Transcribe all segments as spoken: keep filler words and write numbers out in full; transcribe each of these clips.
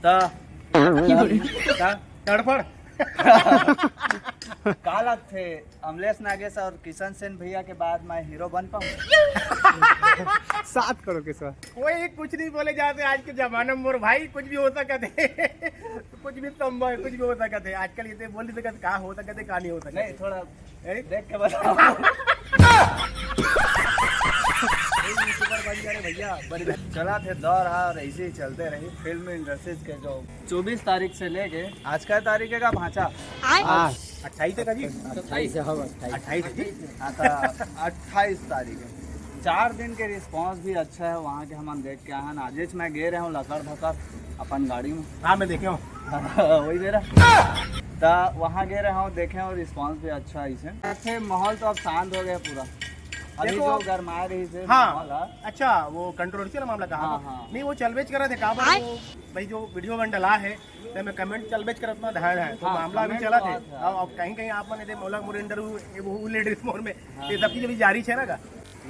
त का तड़फड़ का लगथे, अमलेश नागेश और किशन सेन भैया के बाद मैं हीरो बन पाऊँ? सात करोड़ के सर। कोई कुछ नहीं बोले जाते आज के जमाना में मोर भाई, कुछ भी हो सकत हे। कुछ भी संभव है, कुछ भी हो सकत हे। आजकल ये तो बोल नहीं सकत का हो सकत हे, का नहीं हो सकत हे। नहीं, थोड़ा ए? देख के बताओ। YouTuber बन जा रे भैया, बन जा। चला थे दौर हा और ऐसे ही चलते रही फिल्म इंडस्ट्रीज के जो चौबीस तारीख से लेके आज का तारीख है का भांचा? आज। अट्ठाईस है का जी? अट्ठाईस है, हाँ, अट्ठाईस। अट्ठाईस है जी? हाँ, तो अट्ठाईस तारीख है। चार दिन के रिस्पांस भी अच्छा है वहाँ के, हमन देख के आए हैं। आजेच मैं गे रहे हूँ लकड़ धकड़ अपन गाड़ी में। हाँ, मैं देखे हूँ। वही दे रहा। त वहाँ गे रहे हूँ, देखे हूँ रिस्पांस भी अच्छा है इसे। ऐसे माहौल तो अब शांत हो गया पूरा। अभी देखो जो अब गरमाए रही से हाँ, माहौल है। अच्छा, वो कंट्रोवर्शियल मामला कहा हाँ, तो? हाँ। नहीं, वो चलबेच कर रहे थे, कहा आय? वो भाई जो वीडियो बन डला है, तो मैं कमेंट चलबेच करत ना धाए धाए, तो हाँ, मामला अभी कमेंट चला तो थे। आज है। अब, अब कहीं कहीं आप मन दे मोला मोर इंटरव्यू ये वो लेडीज मोर में हाँ। ये सब चीज अभी जारी है ना का?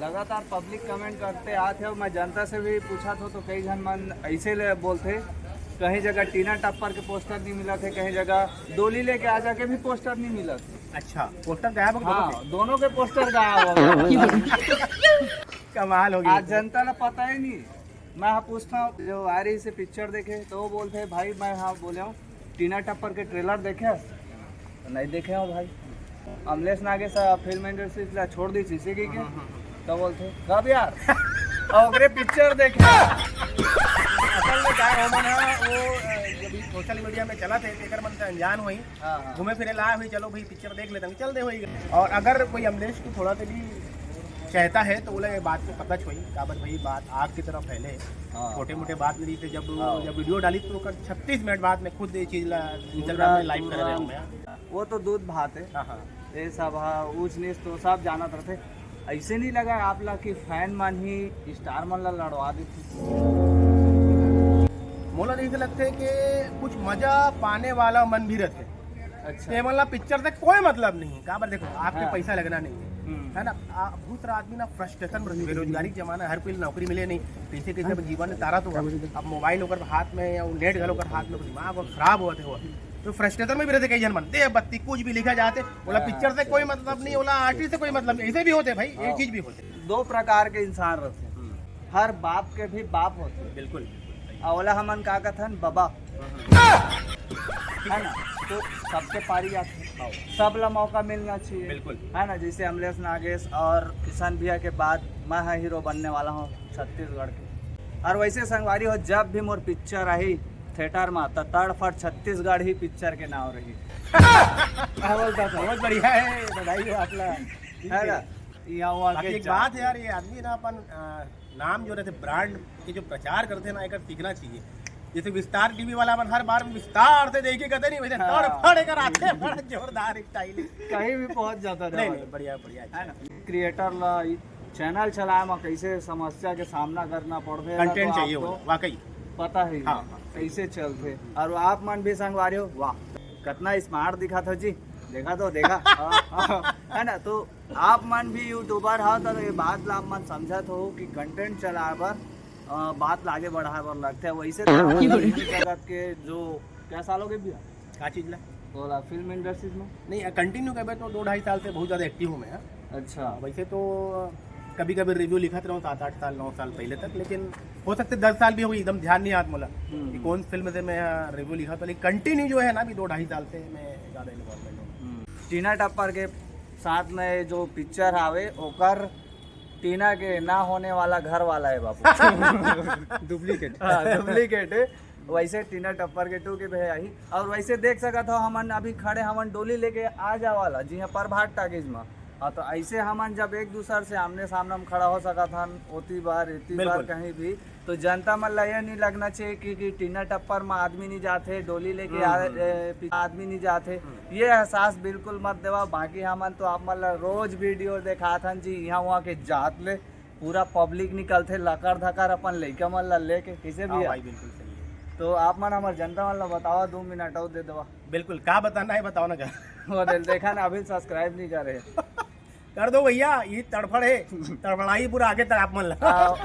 लगातार पब्लिक कमेंट करते आत हे, मैं जनता से भी पूछा था तो कई झन मन ऐसे ले बोलते, कहीं जगह टीना टप्पर के पोस्टर नहीं मिला थे, कहीं जगह डोली लेके आ जाके भी पोस्टर नहीं मिला थे। अच्छा, पोस्टर गायब हो गया हाँ, दोनों के? दोनों के पोस्टर गायब हो गया। कमाल हो गया। आज जनता ला पता ही नहीं। मैं हाँ पूछता हूँ, जो आ रही से पिक्चर देखे तो वो बोलते हैं, भाई मैं हाँ बोले हूँ टीना टप्पर के ट्रेलर देखे? तो नहीं देखे हो भाई। अमलेश नागेश फिल्म इंडस्ट्री ला छोड़ दी इसी की क्या? तो बोलते कब यार? और ओकरे पिक्चर देखे। असल में क्या रोमन है वो अ, जब सोशल मीडिया में चला थे तेकर मन से अनजान हुई हाँ, हाँ। घूमे फिरे ला हुई, चलो भाई पिक्चर देख लेते हैं, चल दे हुई। और अगर कोई अमलेश को थोड़ा सा भी चाहता है तो बोला ये बात को पता छोई, काबर भाई बात आग की तरह फैले। हाँ। छोटे मोटे बात नहीं थे, जब हाँ। जब वीडियो डाली तो ओकर छत्तीस मिनट बाद में खुद ये चीज ला इंस्टाग्राम में लाइव कर रहे हूँ मैं। वो तो दूध भात है। हाँ, हाँ। ये सब हाँ, ऊंच नीच तो सब जानत रहते। ऐसे नहीं लगा आप ला कि फैन मन ही स्टार मन ला लड़वा देते? मोला नहीं से लगते कि कुछ मजा पाने वाला मन भी रहते। अच्छा। ये मतलब पिक्चर से कोई मतलब नहीं है, काबर देखो आपके हाँ। पैसा लगना नहीं है, हम्म। है ना? आ, बहुत सारा आदमी ना फ्रस्ट्रेशन में रहते, बेरोजगारी के जमाना है, हर कोई नौकरी मिले नहीं, कैसे कैसे अपन जीवन में तारा तो अब मोबाइल ओकर हाथ में या नेट घलो ओकर हाथ में, दिमाग और खराब होते हो, तो फ्रस्ट्रेशन में भी रहते कई जन मन। दे बत्ती कुछ भी लिखा जाते, बोला हाँ, पिक्चर से कोई मतलब नहीं, बोला आर्टिस्ट से कोई मतलब नहीं, ऐसे भी होते भाई, ये हाँ। चीज भी होते। दो प्रकार के इंसान रहते हैं, हम्म। हर बाप के भी बाप होते हैं। बिल्कुल। और ओला हमन का कथन बबा, है ना? तो सबके पारी आथे, हाँ। सब ला मौका मिलना चाहिए, बिल्कुल। है ना? जैसे अमलेश नागेश और किशन भैया के बाद मैं हाँ हीरो बनने वाला हूँ छत्तीसगढ़ के। और वैसे संगवारी हो, जब भी मोर पिक्चर आही थिएटर में, तो तड़फड़ छत्तीसगढ़ ही पिक्चर के नाम रही। का बोलता था? बहुत बढ़िया है, बधाई हो आप ला। ठीक है ना? है। यहाँ वहाँ बाकी के एक जात बात है यार, ये आदमी ना अपन अ, नाम जो रहते ब्रांड के जो प्रचार करते हैं ना, एकर सीखना चाहिए। जैसे विस्तार टीवी वाला अपन हर बार में विस्तार से देखे कहते नहीं, वैसे हाँ। तड़फड़ एकर आथे, बड़ा जोरदार स्टाइल है। कहीं भी पहुंच जाता नहीं, जाओ। नहीं, बढ़िया, बढ़िया, अच्छा। है ना? क्रिएटर ला चैनल चलाए में कैसे समस्या के सामना करना पड़ते हैं, कंटेंट तो चाहिए आपको बोला, वाकई। पता है हाँ, हाँ। कैसे चलते और आप मन भी संगवारी हो, वाह कितना स्मार्ट दिखा था जी, देखा तो देखा। हाँ, हाँ। है ना? तो आप मन भी यूट्यूबर हो तो ये बात ला आप मन समझत हो कि कंटेंट चलाए बर अ, बात ला आगे बढ़ाए बर लगते हैं। वैसे तो आप लोग फिल्म जगत के जो क्या साल हो गए भैया? का चीज ला? बोला फिल्म इंडस्ट्रीज में? नहीं, कंटिन्यू करबे तो दो ढाई साल से बहुत ज्यादा एक्टिव हूँ मैं, हाँ। अच्छा। वैसे तो कभी कभी रिव्यू लिखत रहूँ सात आठ साल, नौ साल पहले तक, लेकिन हो सकते दस साल भी हो गई, एकदम ध्यान नहीं आत मोला हम्म। कि कौन फिल्म से मैं रिव्यू लिखा था, लेकिन कंटिन्यू जो है ना अभी दो ढाई साल से मैं ज्यादा इन्वॉल्वमेंट हूँ। हम्म। टीना टप्पर के साथ में जो पिक्चर आवे ओकर टीना के ना होने वाला घर वाला है बाबू। डुप्लीकेट। हाँ, डुप्लीकेट है। वैसे टीना टप्पर के टू के भी आई। और वैसे देख सकत हो हमन अभी खड़े हमन डोली लेके आ जा वाला जी हाँ प्रभात टाकीज में। हाँ, तो ऐसे हमन जब एक दूसर से आमने सामने हम खड़ा हो सकत हन, ओती बार इतनी बार बिल्कुल। कहीं भी, तो जनता मन ला ये नहीं लगना चाहिए कि, कि टीना टप्पर में आदमी नहीं जाते, डोली लेके हम्म, आ, हम्म। ए, पी- आदमी नहीं जाते। हम्म। ये एहसास बिल्कुल मत देवा। बाकी हमन तो आप मन ला रोज वीडियो देखात हन जी, यहाँ वहाँ के जात ले पूरा पब्लिक निकलथे लकर धकर अपन लइका मन ला लेके, कैसे हाँ भैया? भाई, बिल्कुल सही है। तो आप मन हमर जनता मन ला बतावा, दो मिनट और दे देवा। बिल्कुल, का बताना है बताओ ना का। वो दे, देखा ना, अभी सब्सक्राइब नहीं करे। कर दो भैया, ये तड़फड़ है, तड़फड़ाई पूरा आगे तक आप मन ला। हाँ।